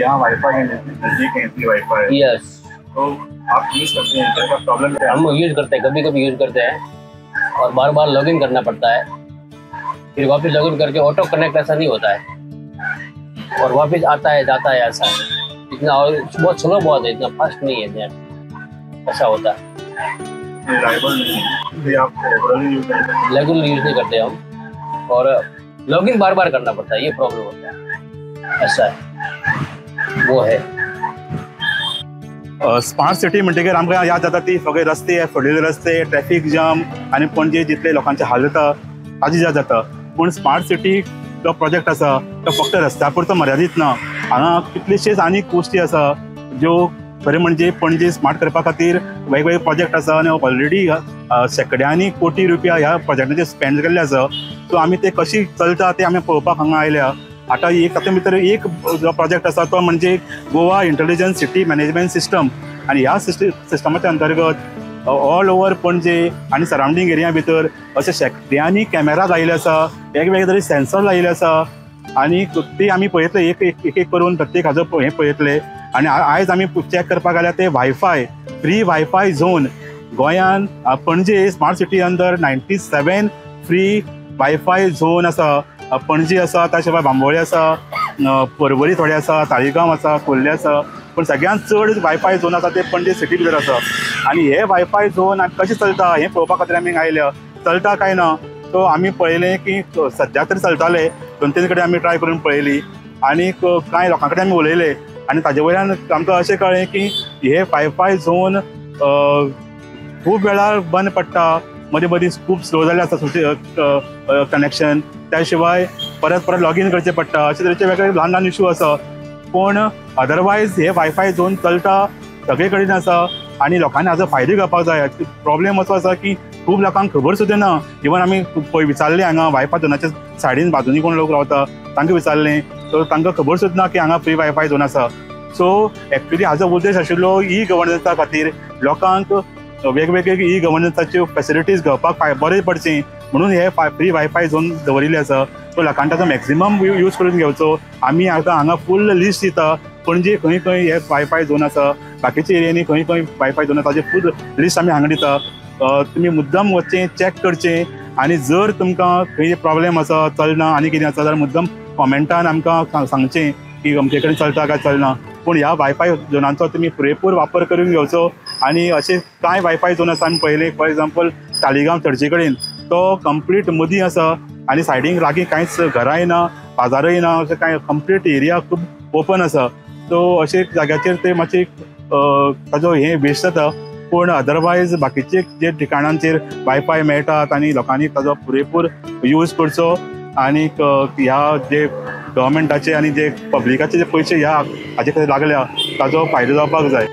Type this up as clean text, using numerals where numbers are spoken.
यहाँ वाईफाई नजदीक है, free wifi. S, तो आप यूज़ करते हैं? क्या प्रॉब्लम है? हम यूज़ करते हैं, कभी कभी यूज़ करते हैं और बार बार लॉगिन करना पड़ता है, फिर वापस लॉगिन करके ऑटो कनेक्ट ऐसा नहीं होता है और वापस आता है जाता है ऐसा इतना, और बहुत स्लो बहुत है, इतना फास्ट नहीं है नेट, ऐसा होता है। रेगुलर यूज नहीं करते हम और लॉगिन बार बार करना पड़ता है, ये प्रॉब्लम होता है, ऐसा है वो है। स्मार्ट सिटी म्हणटकीर आमकां याद जाता ती सगळे रस्ते, फोडलेले रस्ते, ट्रॅफिक जाम आनी पणजे जितले लोकांचे हाल जाता ताजी याद जाता। पूण स्मार्ट सिटी जो प्रोजेक्ट आसा तो फक्त रस्त्या पुरतो मर्यादीत ना, हांगा कितलेशेच आनीक गोश्टी आसा ज्यो खरें म्हणजे पणजे स्मार्ट करपा खातीर वेगवेगळे प्रोजेक्ट आसा आनी ऑलरेडी शेंकड्यांनी कोटी रुपया ह्या प्रोजेक्टाचेर स्पेंड केल्ले आसा। सो आमी ते कशी चलता ते आमी पळोवपाक हांगा आयल्या। आतां एक तातूंत भितर एक जो प्रोजेक्ट आसा तो म्हणजे Goa intelligent city management system आनी ह्या सिस्टमाच्या अंतर्गत ऑल ओवर पणजे आनी सरावंडींग एरिया भितर अशे शेंकड्यांनी कॅमेरा लायिल्ले आसा, वेगवेगळे तरेचे सेन्सर लायिल्ले आसा आनी ते आमी पळयतले एक एक एक करून प्रत्येक हाजो हें पळयतले। आनी आयज आमी चॅक करपाक गेल्यार ते वायफाय, फ्री वायफाय झोन गोंयान पणजे स्मार्ट सिटी अंदर 97 फ्री वायफाय झोन आसा। पणजी आसा, त्या शिवाय बांबोळे आसा, पर्वरी थोडे आसा, ताळीगांव आसा, खोर्ले आसा, पूण सगळ्यांत चड वायफाय झोन आसा ते पणजे सिटी भितर आसा। आनी हे वायफाय झोन कशें चलता हें पळोवपा खातीर आमी आयल्या, चलता काय ना सो आमी पळयलें की सद्या तरी चलताले, 2-3 कडेन आमी ट्राय करून पळयली आनी कांय लोकां कडेन आमी उलयले आनी ताजे वयल्यान आमकां अशें कळ्ळें की हे वायफाय झोन खूब वेळार बंद पडटा, मदीं मदीं खूब स्लो जाल्ले आसता कनेक्शन, त्या शिवाय परत परत लॉगीन करचें पडटा, अशे तरेचे वेगवेगळे ल्हान ल्हान इशू आसा। पूण अदरवायज हे वायफाय झोन चलता, सगळे कडेन आसा आनी लोकांनी हाजो फायदो घेवपाक जाय। प्रॉब्लेम असो आसा की खूब लोकांक खबर सुद्दां ना, इवन आमी पळय विचारलें हांगा वायफाय झोनाच्या सायडीन बाजूनी कोण लोक रावता तांकां विचारलें तर तांकां खबर सुद्दां ना की हांगा फ्री वायफाय झोन आसा। सो एक्चुअली हाजो उद्देश आशिल्लो ई गव्हर्नन्सा खातीर लोकांक वेगवेगळे ई गव्हर्नन्साच्यो फेसिलिटीज घेवपाक बरें पडचें म्हणून हे फ्री वायफाय झोन दवरिल्ले आसा। सो लोकांनी ताचो मॅक्सिमम यूज करून घेवचो। आमी आतां हांगा फूल लिस्ट दिता पणजे खंय खंय हे वायफाय झोन आसा, बाकीच्या एरियांनी खंय खंय वायफाय झोन आसा ताचे फूल लिस्ट आमी हांगा दिता। तुमी मुद्दम वचचें, चॅक करचें आनी जर तुमकां खंय प्रॉब्लेम आसा, चलना आनी कितें आसा जाल्यार मुद्दम कॉमेंटान आमकां सांगचें की अमके कडेन चलता काय चलना। पूण ह्या वायफाय झोनांचो तुमी पुरेपूर वापर करून घेवचो। आनी अशे कांय वायफाय झोन आसा आमी पळयले, फॉर एग्जाम्पल तालिगांव चर्ची कडेन तो कंप्लीट मदीं आसा आनी सायडीक लागीं कांयच घरांय ना, बाजारूय ना, अशें कांय कंप्लीट एरिया खूब ओपन आसा। सो अशे जाग्याचेर ते मातशे ताजो हें वेस्ट जाता, पूण अदरवायज बाकीचे जे ठिकाणांचेर वायफाय मेळटात आनी लोकांनी ताजो पुरेपूर यूज करचो आनी ह्या जे गव्हर्मेंटाचे आनी जे पब्लिकाचे जे पयशे ह्या हाजे खातीर लागल्या ताजो फायदो जावपाक जाय।